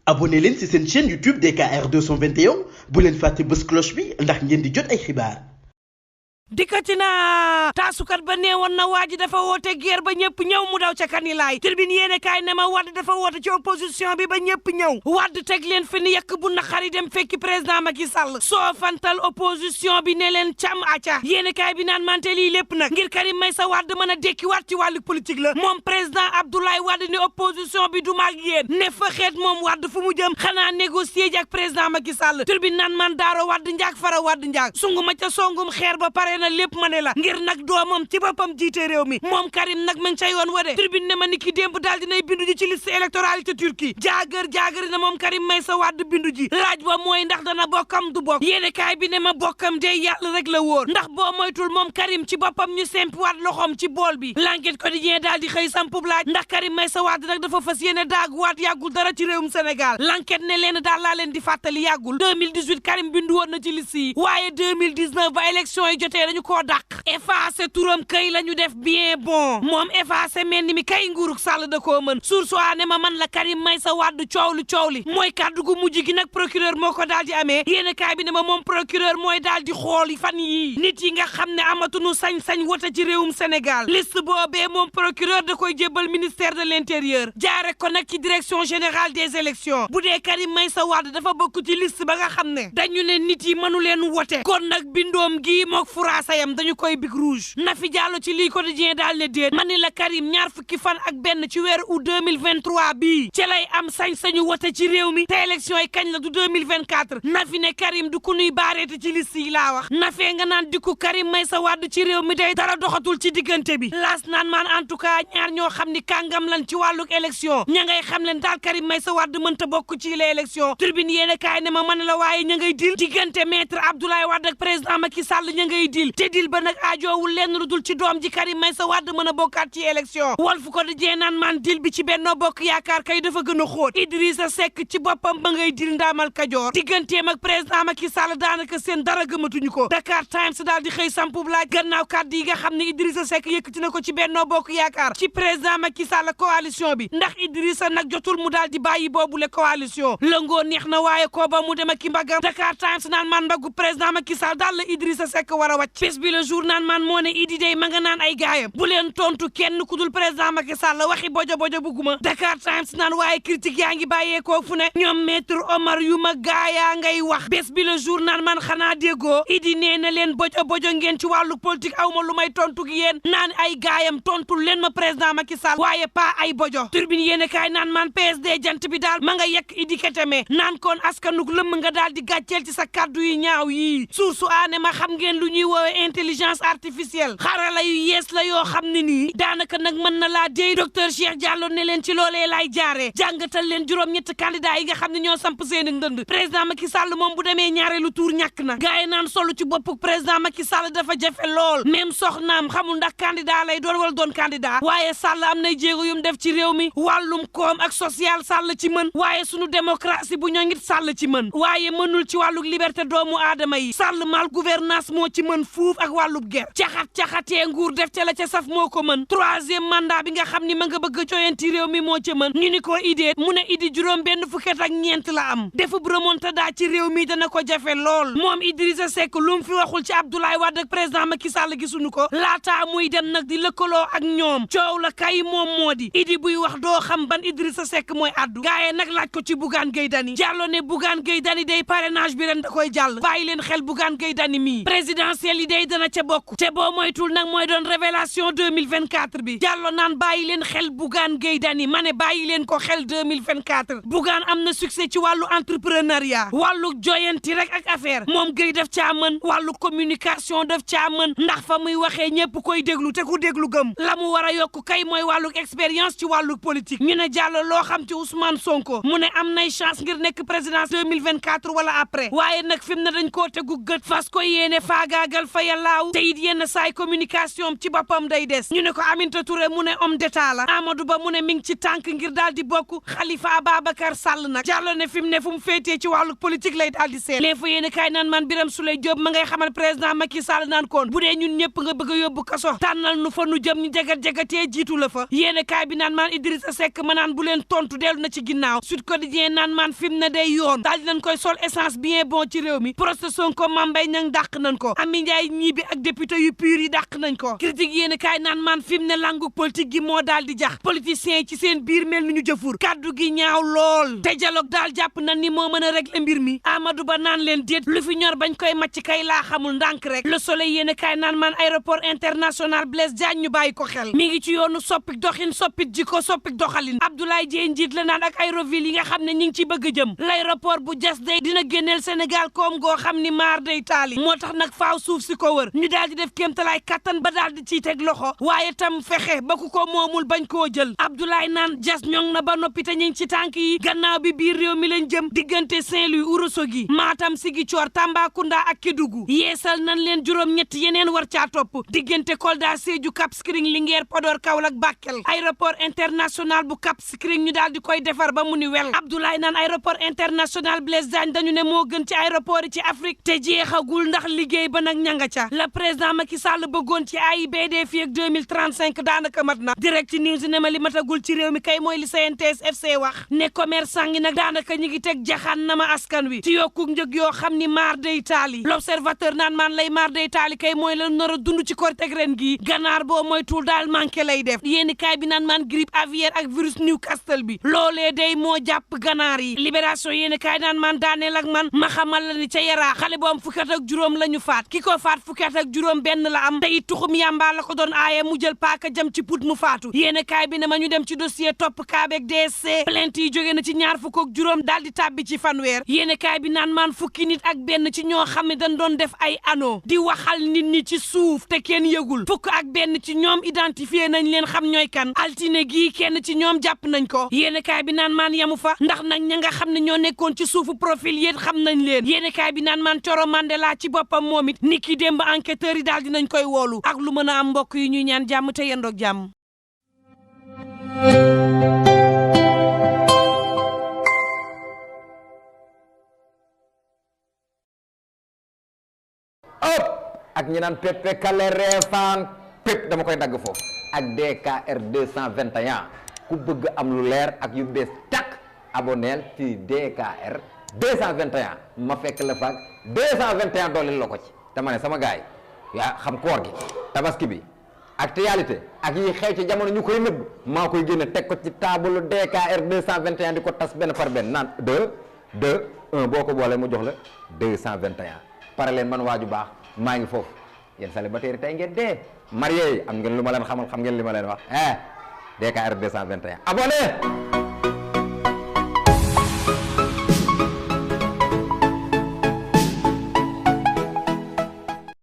abonné leen ci seen chaîne YouTube DKR 221 bu leen fàtte bës cloche bi ndax ngeen di jot ay xibaar. dikkati na taasukat ba neewoon na waa ji dafa woote guerre ba ñëpp ñëw mu daw ca kanilaay Tribune yéene kaay ne ma Wade dafa woote ci opposition bi ba ñëpp ñëw Wade teg leen fi ni yàq bu naqari dem fekki président Macky Sall soo fantal opposition bi ne leen cam aca yéene kaay bi naan mante lii lépp nag ngir Karim Meïssa Wade mën a dekki waat ci wàllu politique la moom président Abdoulaye Wade ni opposition bi du maag yéen ne fa xeet moom Wade fu mu jëm xanaa négocier ji ak président Macky Sall Tribune naan man daaro Wade njaag fara Wade njaag sungu ma ca songum xeer ba pare na lépp ma ne la ngir nag doomam ci boppam jiite réew mi moom Karim nag ma ngi ca yoon wa de Tribune ne ma ni ki démb daal dinay bindu ji ci liste électorale ca Turquie jaagër na moom Karim Meïssa Wade bindu ji laaj ba mooy ndax dana bokkam du bokk yéene kaay bi ne ma bokkam de yàlla rek la wóor ndax boo moytul moom Karim ci boppam ñu sempiwaat loxoom ci bool bi L'Enquête Quotidien daal di xëy sampub laaj ndax Karim Meïssa Wade nag dafa fas yéene daaguwaat yàggul dara ci réewum Sénégal L'Enquête ne leen daal laa leen di fàttali yàggul 2018 Karim bindu woon na ci liste yi waaye 2019 ba élection yi jotee dañu koo dàq effacé turam kay la ñu def bien bon moom effacé mel ni mi kay nguurug Sall da koo mën source waa ne ma man la Karim Meïssa Wade coow li mooy kàddu gu mujj gi nag procureur moo ko daal di amee yéen kaay bi ne ma moom procureur mooy daal di xool fan yii nit yi nga xam ne amatuñu sañ-sañ wote ci réewum Sénégal liste boobee moom procureur da koy jébbal ministère de l'intérieur jaare ko nag ci direction générale des élections bu dee Karim Meïssa Wade dafa bokk ci liste ba nga xam ne dañu ne nit yi mënu leen wote kon nag bindoom gi mook furaasayam dañu koy big rouge na fi jàllo ci lii quotidien daal ne déet ma ni la Karim ñaar fukki fan ak benn ci weeru août 2023 bii ci lay am sañ-sañu wote ci réew mi te élection yi kañ la du 2024 na fi ne Karim du ku nuy baareete ci liste yi laa wax na fee nga naan dikku Karim Meïssa Wade ci réew mi day dara doxatul ci diggante bi laas naan maan en tout cas ñaar ñoo xam ni kàngam lan ci wàlluk élection ña ngay xam leen daal Karim Meïssa Wade mënta bokk ci les élections Tribune yéene kaay ne ma mën la waaye ña ngay dil diggante maître Abdoulaye Wade ak président Macky Sall ña ngay dil te dil ba nag aajoowul lenn lu dul ci doom ji Karim Meïssa Wade mën a bokkaat ci élection Walf Quotidien naan man dil bi ci Benno Bokk Yaakaar kay dafa gën a xóot Idrissa Seck ci boppam ba ngay dil ndaamal Kajoor digganteem ak président Macky Sall daanaka seen dara gëmatuñu ko Dakar Times daal di xëy sampub laaj gannaaw kàddu yi nga xam ne Idrissa Seck yëkkati na ko ci Benno Bokk Yaakaar ci président Macky Sall coalition bi ndax Idrissa nag jotul mu daal di bàyyi boobule coalition lëngoo neex na waaye koo ba mu dem ak ki mbagam Dakar Times naan man mbaggu président Macky Sall daal la Idrissa Seck war a wàcc bés bi le jour naan man moo ne Idi day ma nga naan ay gaayam bu leen tontu kenn ku dul président Macky Sall waxi bojo bugguma Dakar Times naan waaye critique yaa ngi bàyyeekoo fu ne ñoom maître Omar yu ma gaayaa ngay wax bés bi le jour naan man xanaa déggoo Idi nee na leen bojo ngeen ci wàllu politique aw ma lu may tontu gi yéen naan ay gaayam tontul leen ma président Macky Sall waaye pas ay bojo Tribune yéen kaay naan man PSD jant bi daal ma nga yekk Idi Keteme naan kon askanuk lëmm nga daal di gàcceel ci sa kàddu yi ñaaw yii source aane ma xam ngeen lu ñuy woowee intelligence artificielle xarala yu yees la yoo xam ne nii daanaka nag mën na laa déy docteur Cheikh Diallo ne leen ci loolee laay jaaree jàngatal leen juróom-ñett candidat yi nga xam ne ñoo samp seeni ndënd président Macky Sall moom bu demee ñaareelu tour ñàkk na gaay naan solo ci boppu président Macky Sall dafa jafe lool même soxnaam xamul ndax candidat lay doon wala doon candidat waaye Sall am nay jéego yum def ci réew mi wàllum koom ak social Sall ci mën waaye sunu démocratie bu ñoo ngit Sall ci mën waaye mënul ci wàllu liberté doomu aadama yi Sall mal gouvernance moo ci mën fuuf ak wàllub ger caxatee nguur def ca la ca saf moo ko mën troisième mandat bi nga xam ni ma nga bëgg a joyanti réew mi moo ca mën ñu ni ko idée mu ne Idi juróom benn fukket ak ñeent la am defub remontada ci réew mi dana ko jafe lool moom Idrissa Seck lu mu fi waxul ci Abdoulaye Wade ak président Macky Sall gisuñu ko laataa muy dem nag di lëkkaloo ak ñoom coow la kay moom moo di Idi buy wax doo xam ban Idrissa Seck mooy addu gaaye nag laaj ko ci Bougane Gueye Dany Diallo ne Bougane Gueye Dany day parrainage bi ren da koy jàll bàyyi leen xel Bougane Gueye Dany mii présidentielle yi day dana ca bokk te boo moytul nag mooy doon révélation 2024 bi Diallo naan bàyyi leen xel Bougane Gueye Dany ma ne bàyyi leen ko xel 2024 Bougane am na succès ci wàllu entrepreneuriat wàllu joyanti rek ak affaire moom Gueye def caa mën wàllu communication def caa mën ndax fa muy waxee ñëpp koy déglu te ku déglu gëm la mu war a yokk kay mooy wàllu expérience ci wàllu politique ñu ne Diallo loo xam ci Ousmane Sonko mu ne am nay chance ngir nekk présidence 2024 wala après waaye nag fi mu ne dañ koo tegu gët fas ko yéene faagaagal fa yàllaaw te it yenn saay communication ci boppam day des ñu ne ko Aminata Touré mu ne homme d'état la Amadou Ba mu ne mi ngi ci tànk ngir daal di bokk Khalifa Ababacar Sall nag jàllo ne fi mu ne fu mu féetee ci wàllu politique lay daal di seet l'info yéen kaay naan man Birame Souleye Diop ma ngay xamal président Macky Sall naan koon bu dee ñun ñëpp nga bëgg a yóbbu kaso tànnal nu fa nu jëm ñu jagat-jagatee jiitu la fa yéen kaay bi naan maan Idrissa Seck ma naan bu leen tontu dellu na ci ginnaaw Sud Quotidien naan maan fi mu ne day yoon daal di nañ koy sol essence bien bon ci réew mi procès Sonko Mame Mbaye Niang dàq nañ ko Amy Ndiaye ñibi ak député yu pur yi dàq nañ ko critique yéen kaay naan maan fi mu ne langu politique gi moo daal di jax politiciens yi ci seen biir mel ni ñu jëfur kaddu gi ñaaw lool te dialogue daal jàpp nañ ni moo mën a régler mbir mi Amadou Ba naan leen déet lu fi ñor bañ koy màcc kay laa xamul ndànk rek Le Soleil yéen kaay naan maan aéroport international Blaise Diagne ñu bàyyi ko xel mi ngi ci yoonu soppik doxin soppik jikko soppik doxalin Abdoulaye Dièye njiit la naan ak aéroville yi nga xam ne ñi ngi ci bëgg a jëm l'aéroport bu Diass day dina génneel Sénégal koom goo xam ni maar day taali moo tax nag faaw suuf si ko wër ñu daal di def kéemtalaay kattan ba daal di ciy teg loxo waaye tam fexe ba ku ko moomul bañ koo jël Abdoulaye naan Diass ñoŋ na ba noppi te ñu ngi ci tànk yi gannaaw bi biir réew mi lañ jëm diggante Saint-Louis Ourossogui Matam Ziguinchor Tambacounda ak Kédougou yeesal nañ leen juróom-ñett yeneen war caa topp diggante Kolda Sédhiou Cap Skirring Linguère Podor Kaolack Bakel aéroport international bu Cap Skirring ñu daal di koy defar ba mu ni wel Abdoulaye naan aéroport international Blaise Diagne dañu ne moo gën ci aéroport yi ci Afrique te jeexagul ndax liggéey ba nag ñanga ca la président Macky Sall bëggoon ci AIBD fii ak 2035 daanaka mat na direct news ne ma li matagul ci réew mi kay mooy li CNTS FC wax ne commerçant ngi nag daanaka ñi ngi teg jaxaan na ma askan wi ci yokku njëg yoo xam ni maar day taali l'observateur naan maan lay maar day taali kay mooy la nar a dund ci korteg ren gii ganaar boo moytuwul daal manqué lay def yéeni kaay bi naan maan grippe aviaire ak virus Newcastle bi loolee day moo jàpp ganaar yi libération yéeni kaay naan maan daaneel ak man ma xamal la ni ca yaraa xale bu am fukki at ak juróom la ñu faat ki ko faat fukki at ak juróom benn la am te it tuxum yàmbaa la ko doon aaye mu jël paaka jëm ci put mu faatu yéeni kaay bi ne ma ñu dem ci dossier topp kaabeeg DSC plainte yi jóge na ci ñaar fukk ak juróom daal di tàbbi ci fanweer yéeni kaay bi naan maan fukki nit ak benn ci ñoo xam ne dañ doon def ay ano di waxal nit ñi ci suuf te kenn yëgul fukk ak benn ci ñoom identifié nañ leen xam ñooy kan altine gii kenn ci ñoom jàpp nañ ko yéeni kaay bi naan maan yamu fa ndax nag ña nga xam ne ñoo nekkoon ci suufu profil yéen xam nañ leen yéeni kaay bi naan maan Coro Mandela ci boppam moom it ni ki démb enquêteurs yi daal dinañ koy woolu ak lu mën a am mbokk yi ñuy ñaan jàmm te yendoog jàmm ak ñi naan pepe kale reefaan pep dama koy dagg foofu ak DKR 221 ku bëgg am lu leer ak yu bees takk aboneel ci DKR 221 ma fekk la faak 221 dooleel la ko ci dama ne sama gaay yaa xam koor gi tabaski bi actualité ak yi xew ci jamono ñu koy nëbb maa koy génne teg ko ci taabalu DKR 221 di ko tas benn par benn naan 1 boo ko boolee mu jox la 221 pare leen man waaju baax maa ngi foofu yéen célibataire yi tey ngeen dee marié yi am ngeen lu ma leen xamal xam ngeen li ma leen wax DKR 221 abonné